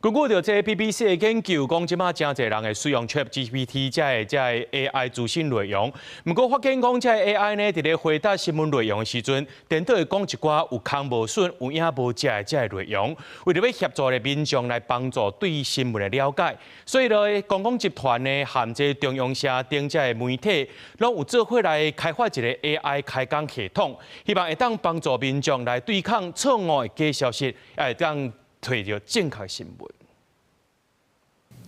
根據著這 BBC 的研究，講這馬誠濟人會使用 ChatGPT 這个 AI 資訊內容。毋過發現講這个 AI 呢，佇咧回答新聞內容的時陣，顛倒會講一寡有空無筍、有影無跡的這个內容。為著欲協助的民眾來幫助對新聞的了解，所以咧，公共集團呢，和這中央社等這个媒體，攏有做伙來開發一个 AI 開講系統，希望會當幫助民眾來對抗錯誤的假消息，會當提著正確新聞。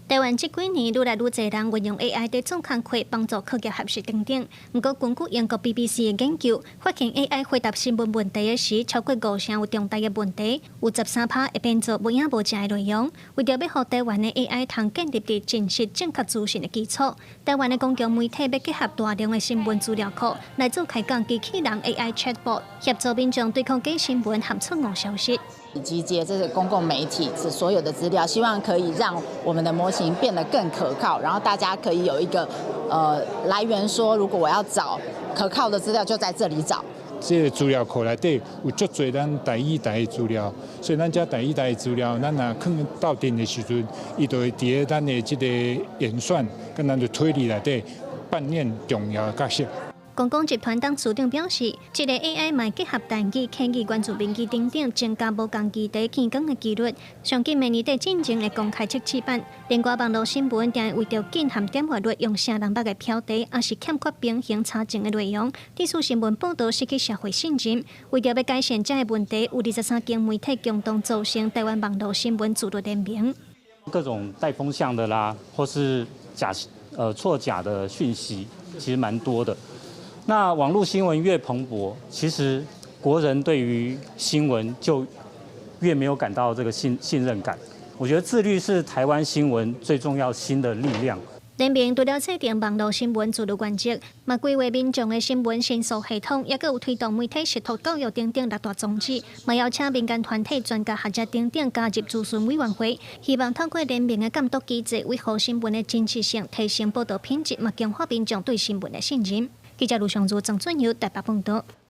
台灣這幾年愈來愈濟人運用 AI 佇做工課，幫助課業學習等等。毋過，根據英國 BBC 的研究，發現 AI 回答新聞問題的時，超過五成有重大的問題，有13趴會變做無影無跡的內容。為著欲予台灣的 AI 通建立佇真實正確資訊的基礎，台灣的公共媒體欲結合大量的新聞資料庫來做開講機器人 AI chatbot，協助民眾對抗假新聞和錯誤消息。集結這個公共媒體所有的資料，希望可以讓我們的模型變得更可靠，然後大家可以有一個來源，說如果我要找可靠的資料，就在這裡找。這个資料庫內底有足濟咱台語台的資料，所以咱這台語台的資料，咱若囥鬥陣的時陣，伊就會佇咧咱的這个演算佮咱的推理內底扮演重要的角色。公共集團董事長表示，這个 AI 嘛結合台語、客語、原住民語等等，增加無仝議題見講的機率。上緊明年底進前會公開測試版。另外，網路新聞定會為著緊和點閱率用啥人捌的標題，抑是欠缺平衡查證的內容，致使新聞報導失去社會信任。為著欲改善這个問題，有23間媒體共同組成台灣網路新聞自律聯盟。各種帶風向的啦，或是假錯假的訊息，其實蠻多的。那網路新聞越蓬勃，其實國人對於新聞就越沒有感到這個信任感。我覺得自律是台灣新聞最重要新的力量。聯盟除了制定網路新聞自律原則，嘛規劃民眾的新聞申訴系統，抑閣有推動媒體食託教育等等六大宗旨，嘛邀請民間團體、專家學者等等加入諮詢委員會，希望透過聯盟的監督機制，維護新聞的真實性，提升報導品質，嘛強化民眾對新聞的信任。記者盧尚如、鄭俊友台北報導。